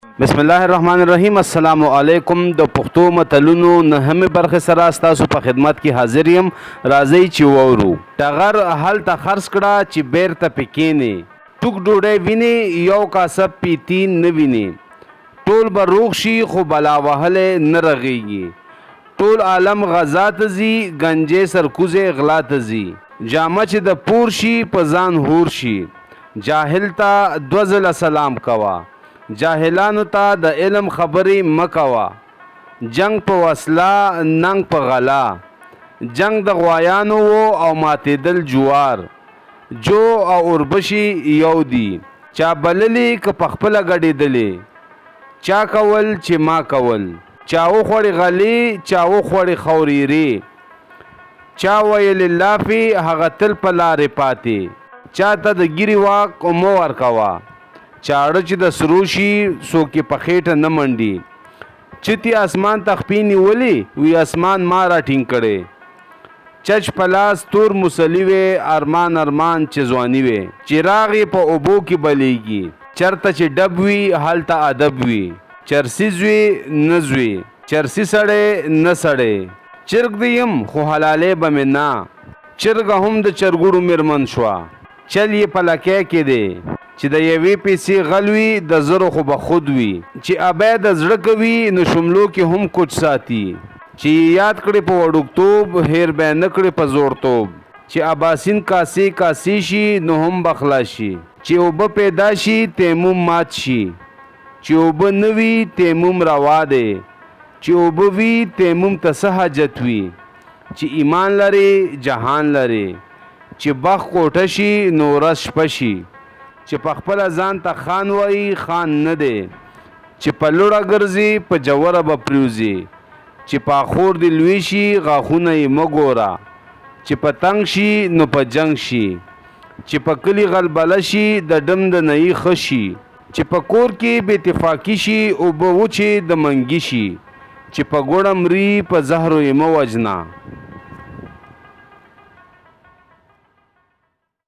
بسم الله الرحمن الرحیم. السلام علیکم. د پښتو متلونو نهمې برخې سره ستاسو په خدمت کې حاضر یم. راځئ چې واورو. ټغر هلته خرڅ کړه چې بیرته پې کینې. ټوک ډوډۍ ویني، یو کاسه پیتی نه ویني. ټول به روغ شي، خو بلا وهلی نه رغیږي. ټول عالم غزا ته ځي، ګنجې سرکوزی غلا ته ځي. جامه چې د پور شي، په ځان هور شي. جاهل ته دوه ځله سلام کوه. جاهلانو ته د علم خبرې مه کوه. جنګ په وسله، ننګ په غلا. جنګ د غوایانو وو او ماتېدل جوار. جو او اوربشي یو دي. چا بللي که په خپله ګډېدلې؟ چا کول چې ما کول؟ چا وخوړې غلې، چا وخوړې خورېرې. چا ویلې لافې، هغه تل په لارې پاتې. چا ته د ږیرې واک مه ورکوه. چاړه چې د سرو شي، څوک یې په خېټه نه منډي. چتي اسمان ته خپې نیولې وي، اسمان ما را ټینګ کړی. چچ په لاس تور مسلي وي، ارمان ارمان چې ځواني وي. چراغ یې په اوبو کې بلیږي. چرته چې ډب وي، هلته ادب وي. چرسي زوی نه زوی، چرسي سړی نه سړی. چرګ دې یم، خو حلالې به مې نه. چرګه هم د چرګوړو میرمن شوه. چل یې په لکۍ کې دی. چې د یوې پیسې غل وي، د زرو خو به خود وي. چې ابی د زړه کوي، نو شملو کې هم کوچ ساتي. چې یې یاد کړې په وړوکتوب، هېر به یې نه کړې په زوړتوب. چې اباسین کاسې کاسې شي، نو هم به خلاص شي. چې اوبه پیدا شي، تیموم مات شي. چې اوبه نه وي، تیموم روا دی. چې اوبه وي، تیموم ته څه حاجت وي؟ چې ایمان لرې، جهان لرې. چې بخت کوټه شي، نو ورځ شپه شي. چې په خپله ځان ته خان وایي، خان نه دی. چې په لوړه ګرځي، په جوره به پریوځي. چې پاخور دې لوی شي، غاښونه یې مه ګوره. چې په تنګ شي، نو په جنګ شي. چې په کلي غلبله شي، د ډم د نهي ښه شي. چې په کور کې بې اتفاقي شي، اوبه وچې د منګي شي. چې په ګوړه مري، په زهرو یې مه وژنه.